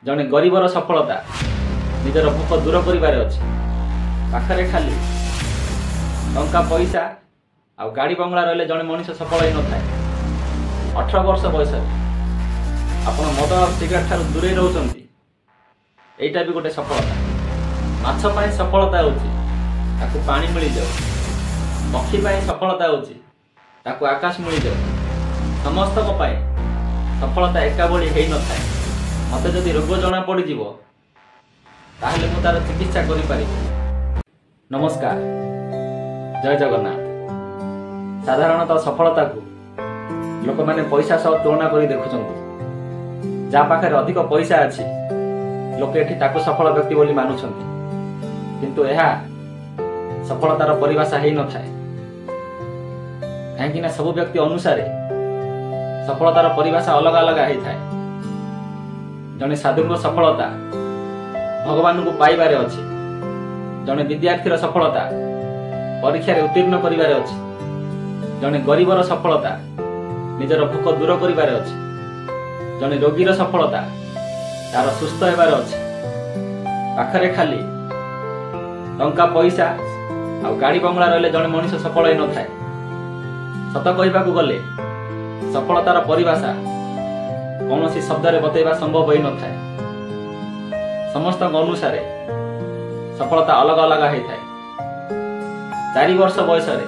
ଜଣେ ଗରିବର ସଫଳତା ନିଜର ଭୋକ ଦୂର କରିବାରେ ଅଛି। ପାଖରେ ଖାଲି ଟଙ୍କା ପଇସା ଆଉ ଗାଡ଼ି ବଙ୍ଗଳା ରହିଲେ ଜଣେ ମଣିଷ ସଫଳ ହୋଇନଥାଏ। 18 ବର୍ଷ ବୟସରେ ଆପଣ ମଦ ଆଉ ସିଗାରେଟ୍ ଠାରୁ ଦୂରେଇ ରହୁଛନ୍ତି, ଏଇଟା ବି ଗୋଟେ ସଫଳତା। ମାଛ ପାଇଁ ସଫଳତା ହେଉଛି ତାକୁ ପାଣି ମିଳିଯାଉ। ପକ୍ଷୀ ପାଇଁ ସଫଳତା ହେଉଛି ତାକୁ ଆକାଶ ମିଳିଯାଉ। ସମସ୍ତଙ୍କ ପାଇଁ ସଫଳତା ଏକା ଭଳି ହେଇନଥାଏ। ମୋତେ ଯଦି ରୋଗ ଜଣା ପଡ଼ିଯିବ ତାହେଲେ ମୁଁ ତାର ଚିକିତ୍ସା କରିପାରିବି। ନମସ୍କାର, ଜୟ ଜଗନ୍ନାଥ। ସାଧାରଣତଃ ସଫଳତାକୁ ଲୋକମାନେ ପଇସା ସହ ତୁଳନା କରି ଦେଖୁଛନ୍ତି। ଯାହା ପାଖରେ ଅଧିକ ପଇସା ଅଛି ଲୋକେ ଏଠି ତାକୁ ସଫଳ ବ୍ୟକ୍ତି ବୋଲି ମାନୁଛନ୍ତି, କିନ୍ତୁ ଏହା ସଫଳତାର ପରିଭାଷା ହେଇନଥାଏ। କାହିଁକିନା ସବୁ ବ୍ୟକ୍ତି ଅନୁସାରେ ସଫଳତାର ପରିଭାଷା ଅଲଗା ଅଲଗା ହେଇଥାଏ। ଜଣେ ସାଧୁଙ୍କ ସଫଳତା ଭଗବାନଙ୍କୁ ପାଇବାରେ ଅଛି, ଜଣେ ବିଦ୍ୟାର୍ଥୀର ସଫଳତା ପରୀକ୍ଷାରେ ଉତ୍ତୀର୍ଣ୍ଣ କରିବାରେ ଅଛି, ଜଣେ ଗରିବର ସଫଳତା ନିଜର ଭୋକ ଦୂର କରିବାରେ ଅଛି, ଜଣେ ରୋଗୀର ସଫଳତା ତାର ସୁସ୍ଥ ହେବାରେ ଅଛି। ପାଖରେ ଖାଲି ଟଙ୍କା ପଇସା ଆଉ ଗାଡ଼ି ବଙ୍ଗଳା ରହିଲେ ଜଣେ ମଣିଷ ସଫଳ ହେଇନଥାଏ। ସତ କହିବାକୁ ଗଲେ ସଫଳତାର ପରିଭାଷା କୌଣସି ଶବ୍ଦରେ ବତେଇବା ସମ୍ଭବ ହୋଇନଥାଏ। ସମସ୍ତଙ୍କ ଅନୁସାରେ ସଫଳତା ଅଲଗା ଅଲଗା ହେଇଥାଏ। 4 ବର୍ଷ ବୟସରେ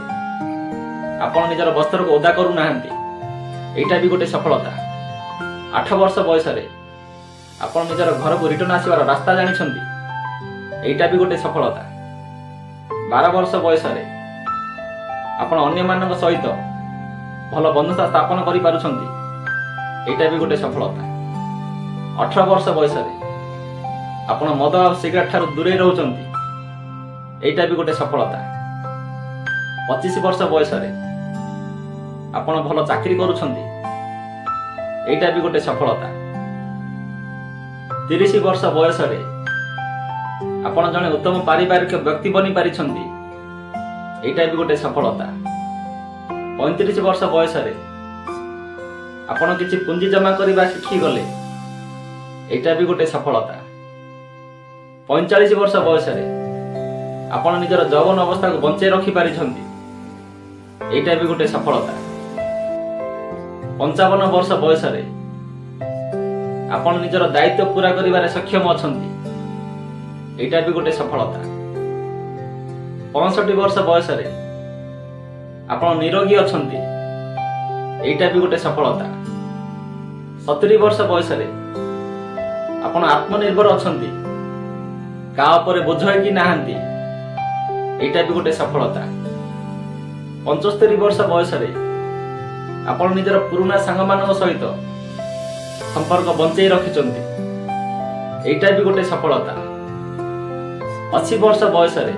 ଆପଣ ନିଜର ବସ୍ତ୍ରକୁ ଓଦା କରୁନାହାନ୍ତି, ଏଇଟା ବି ଗୋଟେ ସଫଳତା। 8 ବର୍ଷ ବୟସରେ ଆପଣ ନିଜର ଘରକୁ ରିଟର୍ଣ୍ଣ ଆସିବାର ରାସ୍ତା ଜାଣିଛନ୍ତି, ଏଇଟା ବି ଗୋଟେ ସଫଳତା। 12 ବର୍ଷ ବୟସରେ ଆପଣ ଅନ୍ୟମାନଙ୍କ ସହିତ ଭଲ ବନ୍ଧୁତା ସ୍ଥାପନ କରିପାରୁଛନ୍ତି, ଏଇଟା ବି ଗୋଟେ ସଫଳତା। 18 ବର୍ଷ ବୟସରେ ଆପଣ ମଦ ଆଉ ସିଗାରେଟ୍ ଠାରୁ ଦୂରେଇ ରହୁଛନ୍ତି, ଏଇଟା ବି ଗୋଟେ ସଫଳତା। 25 ବର୍ଷ ବୟସରେ ଆପଣ ଭଲ ଚାକିରି କରୁଛନ୍ତି, ଏଇଟା ବି ଗୋଟେ ସଫଳତା। 30 ବର୍ଷ ବୟସରେ ଆପଣ ଜଣେ ଉତ୍ତମ ପାରିବାରିକ ବ୍ୟକ୍ତି ବନିପାରିଛନ୍ତି, ଏଇଟା ବି ଗୋଟେ ସଫଳତା। 35 ବର୍ଷ ବୟସରେ ଆପଣ କିଛି ପୁଞ୍ଜି ଜମା କରିବା ଶିଖିଗଲେ, ଏଇଟା ବି ଗୋଟେ ସଫଳତା। 45 ବର୍ଷ ବୟସରେ ଆପଣ ନିଜର ଯୌବନ ଅବସ୍ଥାକୁ ବଞ୍ଚେଇ ରଖିପାରିଛନ୍ତି, ଏଇଟା ବି ଗୋଟେ ସଫଳତା। 55 ବର୍ଷ ବୟସରେ ଆପଣ ନିଜର ଦାୟିତ୍ୱ ପୂରା କରିବାରେ ସକ୍ଷମ ଅଛନ୍ତି, ଏଇଟା ବି ଗୋଟେ ସଫଳତା। 65 ବର୍ଷ ବୟସରେ ଆପଣ ନିରୋଗୀ ଅଛନ୍ତି, ଏଇଟା ବି ଗୋଟେ ସଫଳତା। 70 ବର୍ଷ ବୟସରେ ଆପଣ ଆତ୍ମନିର୍ଭର ଅଛନ୍ତି, କାହା ଉପରେ ବୋଝ ହେଇକି ନାହାନ୍ତି, ଏଇଟା ବି ଗୋଟେ ସଫଳତା। 75 ବର୍ଷ ବୟସରେ ଆପଣ ନିଜର ପୁରୁଣା ସାଙ୍ଗମାନଙ୍କ ସହିତ ସମ୍ପର୍କ ବଞ୍ଚେଇ ରଖିଛନ୍ତି, ଏଇଟା ବି ଗୋଟେ ସଫଳତା। 80 ବର୍ଷ ବୟସରେ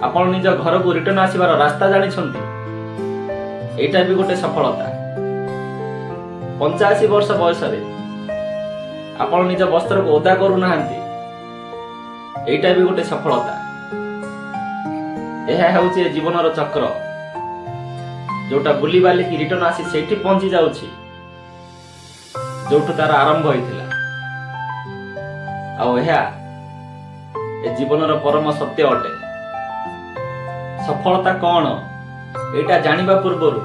ଆପଣ ନିଜ ଘରକୁ ରିଟର୍ଣ୍ଣ ଆସିବାର ରାସ୍ତା ଜାଣିଛନ୍ତି, ଏଇଟା ବି ଗୋଟେ ସଫଳତା। 85 ବର୍ଷ ବୟସରେ ଆପଣ ନିଜ ବସ୍ତ୍ରକୁ ଓଦା କରୁନାହାନ୍ତି, ଏଇଟା ବି ଗୋଟେ ସଫଳତା। ଏହା ହେଉଛି ଏ ଜୀବନର ଚକ୍ର, ଯୋଉଟା ବୁଲିବାଲିକି ରିଟର୍ଣ୍ଣ ଆସି ସେଇଠି ପହଞ୍ଚି ଯାଉଛି ଯୋଉଠୁ ତାର ଆରମ୍ଭ ହେଇଥିଲା। ଆଉ ଏହା ଏ ଜୀବନର ପରମ ସତ୍ୟ ଅଟେ। ସଫଳତା କ'ଣ ଏଇଟା ଜାଣିବା ପୂର୍ବରୁ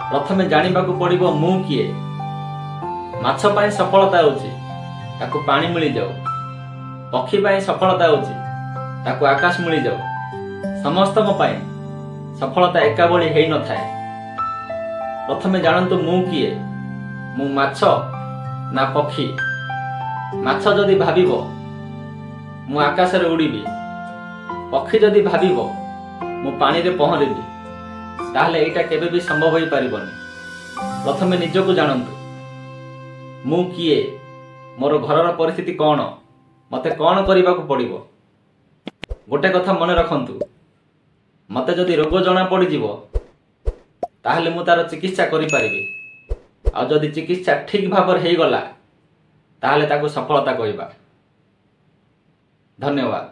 ପ୍ରଥମେ ଜାଣିବାକୁ ପଡ଼ିବ ମୁଁ କିଏ। ମାଛ ପାଇଁ ସଫଳତା ହେଉଛି ତାକୁ ପାଣି ମିଳିଯାଉ, ପକ୍ଷୀ ପାଇଁ ସଫଳତା ହେଉଛି ତାକୁ ଆକାଶ ମିଳିଯାଉ। ସମସ୍ତଙ୍କ ପାଇଁ ସଫଳତା ଏକା ଭଳି ହେଇନଥାଏ। ପ୍ରଥମେ ଜାଣନ୍ତୁ ମୁଁ କିଏ, ମୁଁ ମାଛ ନା ପକ୍ଷୀ। ମାଛ ଯଦି ଭାବିବ ମୁଁ ଆକାଶରେ ଉଡ଼ିବି, ପକ୍ଷୀ ଯଦି ଭାବିବ ମୁଁ ପାଣିରେ ପହଁରିବି, ତାହେଲେ ଏଇଟା କେବେ ବି ସମ୍ଭବ ହେଇପାରିବନି। ପ୍ରଥମେ ନିଜକୁ ଜାଣନ୍ତୁ, ମୁଁ କିଏ, ମୋର ଘରର ପରିସ୍ଥିତି କ'ଣ, ମୋତେ କ'ଣ କରିବାକୁ ପଡ଼ିବ। ଗୋଟେ କଥା ମନେ ରଖନ୍ତୁ, ମୋତେ ଯଦି ରୋଗ ଜଣା ପଡ଼ିଯିବ ତାହେଲେ ମୁଁ ତାର ଚିକିତ୍ସା କରିପାରିବି, ଆଉ ଯଦି ଚିକିତ୍ସା ଠିକ୍ ଭାବରେ ହେଇଗଲା ତାହେଲେ ତାକୁ ସଫଳତା କହିବା। ଧନ୍ୟବାଦ।